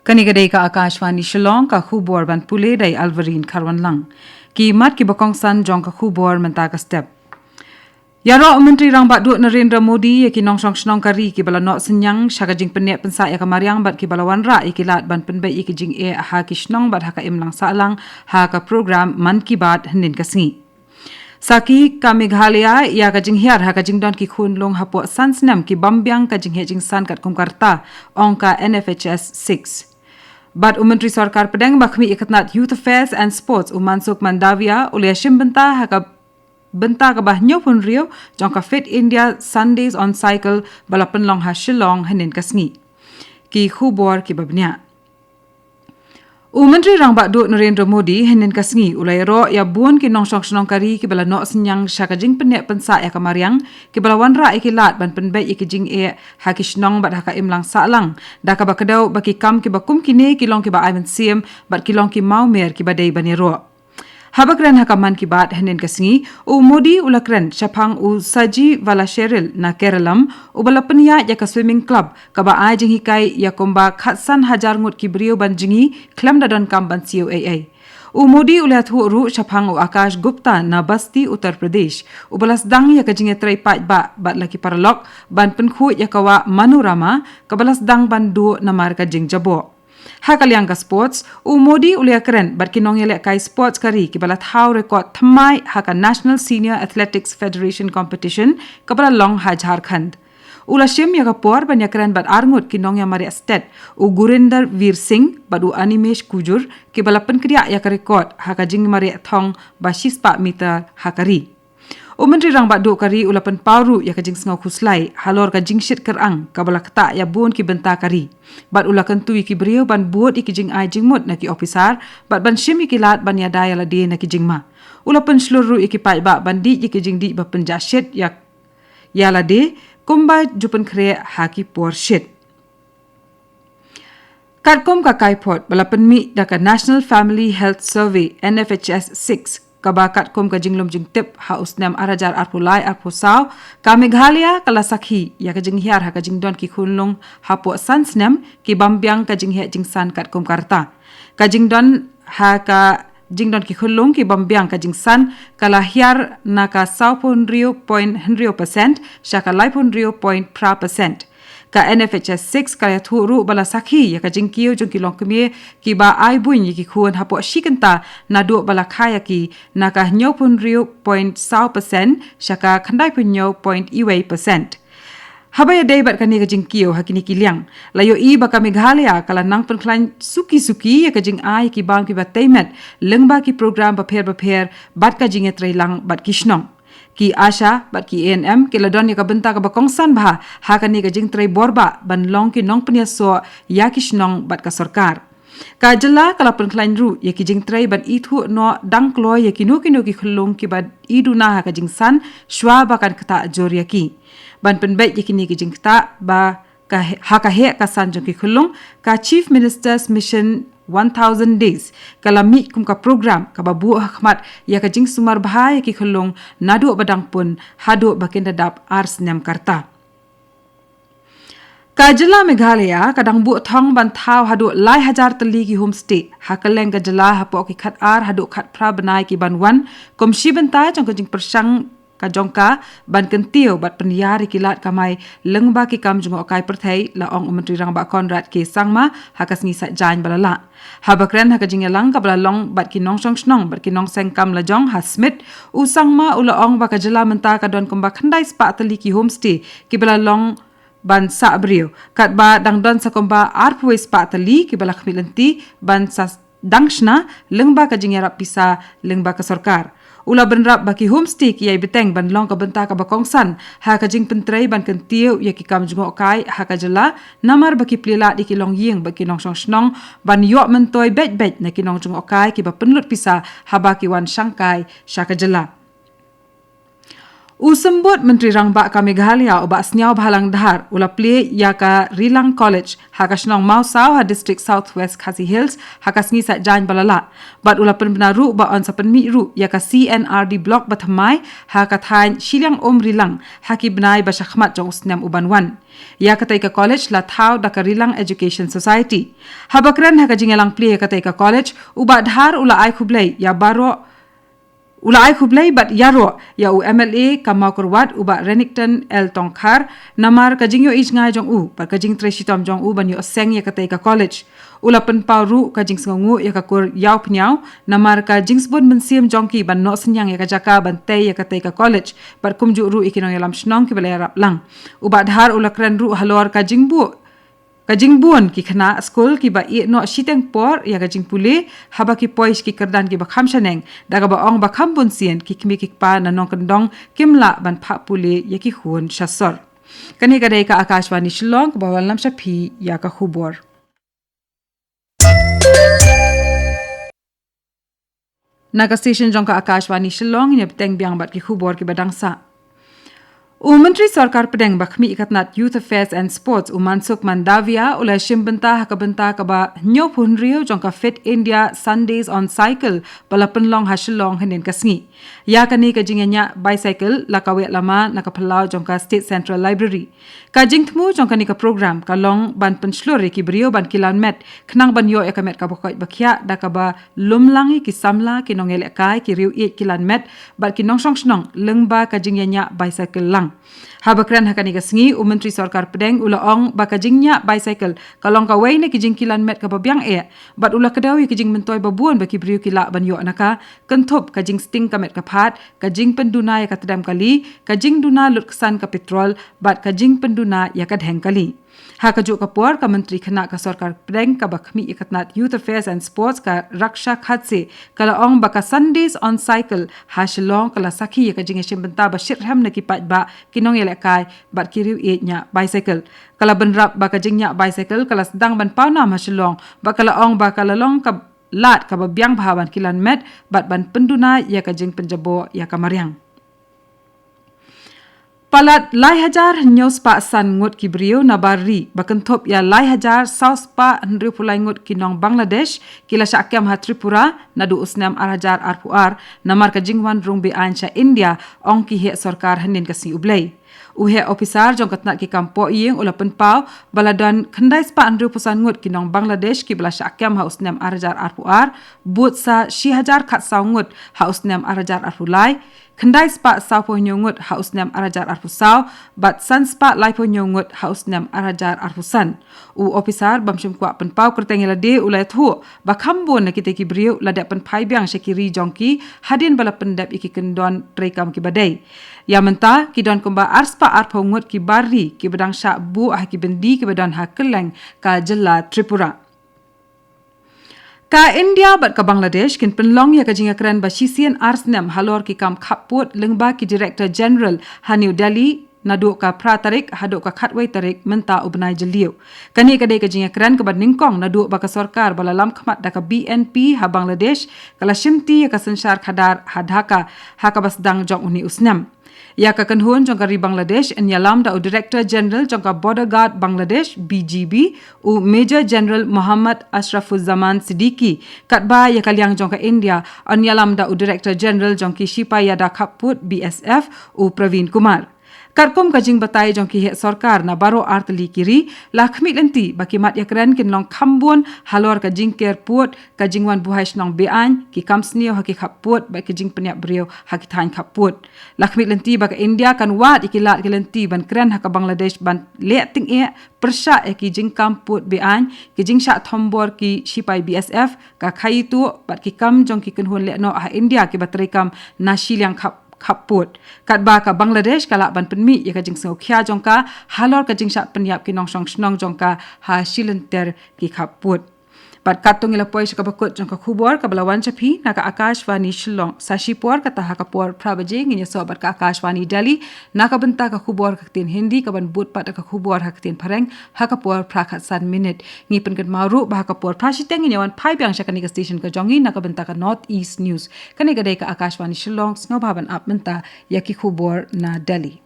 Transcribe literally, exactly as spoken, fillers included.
Kane ka dei ka Akashvani Shillong, ka khubor ban pule da i Alvarine Kharwanlang. Ki mat kiba kongsan jong ka khubor mynta ka step. Ïaroh u Myntri Rangbah Duh Narendra Modi ïa ki nongshong shnong ka ri kiba la noh synñiang sha ka jingpynneh pynsah ïa ka mariang bad kiba la wanrah ïa ki lad ban pynbeit ïa ki jingeh ha ki shnong bad ha ka imlang sahlang ha ka program Mann Ki Baat hynnin ka sngi. Sakhi ka Meghalaya ïa ka jinghiar ha ka jingdon ki khun lung hapoh san snem ki bym biang ka jingheh jingsan katkum ka rta, ong ka N F H S six. Bad u Myntri Sorkar Pdeng ba khmih ïa ka tnat Youth Affairs and Sports, u Mansukh Mandaviya, u la ïashim bynta ha ka bynta kaba hynñiewphew hynriew jong ka Fit India Sundays on Cycle ba la pynlong ha Shillong hynnin ka sngi. Ki khubor kiba bniah. U Myntri Rangbah Duh Narendra Modi hynnin ka sngi u la ïaroh ïa bun ki nongshong shnong ka ri kiba la noh synñiang sha ka jingpynneh pynsah ïa ka mariang, kiba la wanrah ïa ki lad ban pynbeit ïa ki jingeh ha ki shnong bad ha ka imlang sahlang, da kaba kdew ba ki kam kiba kum kine ki long kiba ai mynsiem bad ki long ki mawmer kiba dei ban ïaroh. Haba kren ha ka Mann Ki Baat hynnin ka sngi, u Modi u la kren shaphang u Saji Vallacherial na Keralam, uba la pynïaid ïa ka swimming club kaba ai jinghikai ïa kumba khatsan hajar ngut ki briew ban jngi khlem da donkam ban siew ei ei. U Modi u la ïathuh ruh shaphang u Akash Gupta na Basti, Uttar Pradesh, uba la sdang ïa ka jingïatrei paidbah bad la ki paralok ban pynkhuid ïa ka wah Manorama kaba la sdang ban duh namar ka jingjaboh. Ha ka liang ka sports, u Modi u la ïakren bad ki nongïalehkai sports ka ri kiba la thaw record thymmai ha ka National Senior Athletics Federation Competition kaba la long ha Jharkhand. U la shim ïa ka por ban ïakren bad arngut ki nongïamareh stet, u Gurinder Veer Singh bad u Animesh Kujur, kiba la pynkdiah ïa ka record ha ka jingmareh thong ba shispah meter ha ka ri. U Myntri Rangbah Duh ka ri u la pynpaw ruh ïa ka jingsngew khuslai halor ka jingshit kyrang kaba la ktah ïa bun ki bynta ka ri. Bad u la kyntu ïa ki briew ban bud ïa ki jingai jingmut na ki ophisar bad ban shim ïa ki lad ban ïada ïa lade na ki jingma. U la pynshlur ruh ïa ki paidbah ban dih ïa ki jingdih ba pynjah shit ïa, ïa lade kumba ju pynkhreh ha ki por shit. Katkum ka kaiphod ba la pynmih da ka National Family Health Survey, N F H S six, kaba katkum ka jinglum jingtip ha u snem ar hajar arphew lai arphew saw, ka Meghalaya ka la sakhi ïa ka jinghiar ha ka jingdon ki khunlung hapoh san snem ki bym biang ka jingheh jingsan katkum ka rta. Ka jingdon ha ka jingdon ki khunlung ki bym biang ka jingsan ka la hiar na ka sawphew hynriew point hynriew percent sha ka laiphew hynriew point phra percent. Ka N F H S six ka la ïathuh ruh ba la sakhi ïa ka jingkiew jong ki longkmie kiba ai buiñ ïa ki khun hapoh shi kynta naduh ba la kha ïa ki na ka hynñiewphew hynriew point saw percent sha ka khyndaiphew hynñiew point wei percent. Haba ïadei bad kane ka jingkiew ha kine ki liang, la ïohi ba ka Meghalaya ka la nang pynkhlaiñ suki suki ïa ka jingai ïa ki bam kiba tei met lyngba ki program bapher bapher bad ka jingïatreilang bad ki shnong. Ki ASHA bad ki A N M ki la don ïa ka bynta kaba kongsan bha ha kane ka jingtrei bor bah ban long ki nongpynïasoh ïa ki shnong bad ka sorkar. Ka jylla ka la pynkhlaiñ ruh ïa ki jingtrei ban ithuh noh dang kloi ïa kino kino ki khunlung kiba i duna ha ka jingsan shuwa ba kan ktah jur ïa ki. Ban pynbeit ïa kine ki jingktah ba ka he-, ha ka heh ka san jong ki khunlung, ka Chief Minister's Mission One Thousand Days ka la mih kum ka program kaba buh ha khmat ïa ka jingsumar bha ïa ki khunlung naduh ba dang pun haduh ba kin da dap ar snem ka rta. Ka jylla Meghalaya ka dang buh thong ban thaw haduh lai hajar tylli ki homestay ha kylleng ka jylla hapoh ki khatar haduh khatphra bnai ki ban wan, kum shi bynta jong ka jingpyrshang ka jong ka ban kyntiew bad pynïar ïa ki lad kamai lyngba ki kam jngohkai pyrthei, la ong u Myntri Rangbah Conrad K Sangma ha ka sngi Saitjaiñ ba la lah. Haba kren ha ka jingïalang kaba la long bad ki nongshong shnong bad ki nongseng kam lajong ha Smit, u Sangma u la ong ba ka jylla mynta ka don kumba khyndai spah tylli ki homestay kiba la long ban sah briew, katba dang don sa kumba arphew wei spah tylli kiba la khmih lynti ban sa dang shna lyngba ka jingïarap pisa lyngba ka sorkar. U la bynrap ba ki homestay ki ïai bteng ban long ka bynta kaba kongsan ha ka jingpyntrei ban kyntiew ïa ki kam jngohkai ha ka jylla, namar ba ki plie lad ïa ki longïing bad ki nongshong shnong ban ïoh myntoi beit beit na ki nongjngohkai kiba pynlut pisa haba ki wan shangkai sha ka jylla. U Symbud Myntri Rangbah ka Meghalaya u Bah Sniawbhalang Dhar u la plie ïa ka Rilang College ha ka shnong Mawsaw ha District South West Khasi Hills ha ka sngi Saitjaiñ ba la lah. Bad u la pynbna ruh ba yn sa pynmih ruh ïa ka C N R D Block ba thymmai ha ka thaiñ Shiliang Um Rilang ha ki bnai ba shakhmat jong u snem u ban wan. Ïa katei ka college la thaw da ka Rilang Education Society. Haba kren ha ka jingïalang plie ïa katei ka college, u Bah Dhar u la ai khublei ïa baroh u la ai khublei bad ïaroh ïa u M L A ka Mawkyrwat u Bah Renikton L Tongkhar namar ka jingïohi jngai jong u bad ka jingtrei shitom jong u ban ïoh seng ïa katei ka college. U la pynpaw ruh ka jingsngewnguh ïa ka kur ïaw pynïaw namar ka jingsbun mynsiem jong ki ban noh synñiang ïa ka jaka ban tei ïa katei ka college bad kumjuh ruh ïa ki nongïalam shnong kiba la ïarap lang. U Bah Dhar u la kren ruh halor ka jingbuh ka jingbun ki khynnah skul kiba ïeh noh shiteng por ïa ka jingpule haba ki poi sha ki kyrdan kiba kham shaneng da kaba ong ba kham bun sien ki kmie ki kpa na nongkyndong kim lah ban phah pule ïa ki khun sha sor. Kane ka dei ka Akashvani Shillong kaba wanlam sha phi ïa ka khubor. Na ka station jong ka Akashvani Shillong, ïa bteng biang bad ki khubor kiba dang sah. U Myntri Sorkar Pdeng ba khmih ïa ka tnat Youth Affairs and Sports u Mansukh Mandaviya u la shim bynta ha ka bynta kaba hynñiewphew hynriew jong ka Fit India Sundays on Cycle ba la pynlong ha Shillong hynnin ka sngi. Ïa kane ka jingïañah bicycle la kaweh lama na ka phyllaw jong ka State Central Library. Ka jingthmu jong kane ka program ka long ban pynshlur ïa ki briew ban kilan met khnang ban ïoh ïa ka met kaba koit ba khiah da kaba lum lang ïa ki samla, ki nongïalehkai, ki riew ïeit kilan met bad ki nongshong shnong lyngba ka jingïañah bicycle lang. Haba kren ha kane ka sngi u Myntri Sorkar Pdeng u la ong ba ka jingïah bicycle ka long kawei na ki jingkilan met kaba biang eh bad u la kdew ïa ki jingmyntoi ba bun ba ki briew ki lah ban ïoh na ka, kynthup ka jingsting ka met ka phad, ka jingpynduna ïa ka tdem kali, ka jingduna lut ksan ka petrol bad ka jingpynduna ïa ka dheng kali. Ha kajuh ka por ka Myntri Khynnah ka Sorkar Pdeng kaba khmih ïa ka tnat Youth Affairs and Sports ka Raksha Khadse ka la ong ba ka Sundays on Cycle ha Shillong ka la sakhi ïa ka jingïashim bynta ba shitrhem na ki paidbah, ki nongïalehkai bad ki riew ïeit ñiah bicycle. Ka la bynrap ba ka jingñiah bicycle ka la sdang ban pawnam ha Shillong bad ka la ong ba ka la long ka lad kaba biang bha ban kilan met bad ban pynduna ïa ka jingpynjaboh ïa ka mariang. Palat lai hajar hynñiew spah san ngut ki briew na bar ri ba kynthup ïa lai hajar saw spah hynriewphew lai ngut ki nong Bangladesh ki la shah kem ha Tripura naduh u snem ar hajar arphew ar namar ka jingwan rung beaiñ sha India, ong ki heh sorkar hynnin ka sngi U Blei. U heh ophisar jong ka tnat ki kam poh ïing u la pynpaw ba la don khyndai spah hynriewphew san ngut ki nong Bangladesh kiba la shah kem ha u snem ar hajar arphew ar, bud sa shi hajar khatsaw ngut ha u snem ar hajar arphew lai, khyndai spah sawphew hynñiew ngut ha u snem ar hajar arphew saw bad san spah laiphew hynñiew ngut ha u snem ar hajar arphew san. U ophisar bym shym kwah pynpaw kyrteng ïa lade u la ïathuh ba kham bun na kita ki briew la dep pynphai biang sha ki ri jong ki hadien ba la pyndep ïa ki kyndon treikam kiba dei. Ïa mynta ki don kumba ar spah arphew ngut ki bar ri kiba dang shah buh ha ki byndi kiba don ha kylleng ka jylla Tripura. Ka India bad ka Bangladesh kin pynlong ïa ka jingïakren ba shisien ar snem halor ki kam khappud lyngba ki Director General ha New Delhi naduh ka phra tarik haduh ka khatwei tarik mynta u bnai Jylliew. Kane ka dei ka jingïakren kaba nyngkong naduh ba ka sorkar ba la lam khmat da ka B N P ha Bangladesh ka la shimti ïa ka synshar khadar ha Dhaka ha kaba sdang jong une u snem. Ïa ka kynhun jong ka ri Bangladesh yn ïalam da u Director General jong ka Border Guard Bangladesh, B G B, u Major General Muhammad Ashrafuzzaman Siddiqui, katba ïa ka liang jong ka India yn ïalam da u Director General jong ki Shipai Ïada Khappud, B S F, u Praveen Kumar. Katkum ka jingbatai jong ki heh sorkar na baroh artylli ki ri, la khmih lynti ba ki mat ïakren kin long kham bun halor ka jingker pud, ka jingwan buhai shnong beaiñ, ki kam sniew ha ki khappud bad ka jingpynïap briew ha ki thaiñ khappud. La khmih lynti ba ka India kan wad ïa ki lad ki lynti ban kren ha ka Bangladesh ban leh tyngeh pyrshah ïa ki jingkam pud beaiñ, ki jingshah thombor ki shipai B S F, ka khaïi tuh bad ki kam jong ki kynhun lehnoh ha India kiba treikam na shiliang khap khappud. Katba ka Bangladesh ka lah ban pynmih ïa ka jingsngewkhia jong ka halor ka jingshah pynïap ki nongshong shnong jong ka ha shilynter ki khappud. Bad katto ngi la poi sha kaba kut jong ka khubor kaba la wan sha phi na ka Akashvani Shillong. Sa shipor kata ha ka por phra baje ngin ïasoh bad ka Akashvani Delhi na ka bynta ka khubor ha ka ktien Hindi, kaban bud pat da ka khubor ha ka ktien Phareng ha ka por phra khatsan minit. Ngi pynkynmaw ruh ba ha ka por phra shiteng ngin ïawan phai biang sha kane ka station ka jong ngi na ka bynta ka North East News. Kane ka dei ka Akashvani Shillong, sngewbha ban ap mynta ïa ki khubor na Delhi.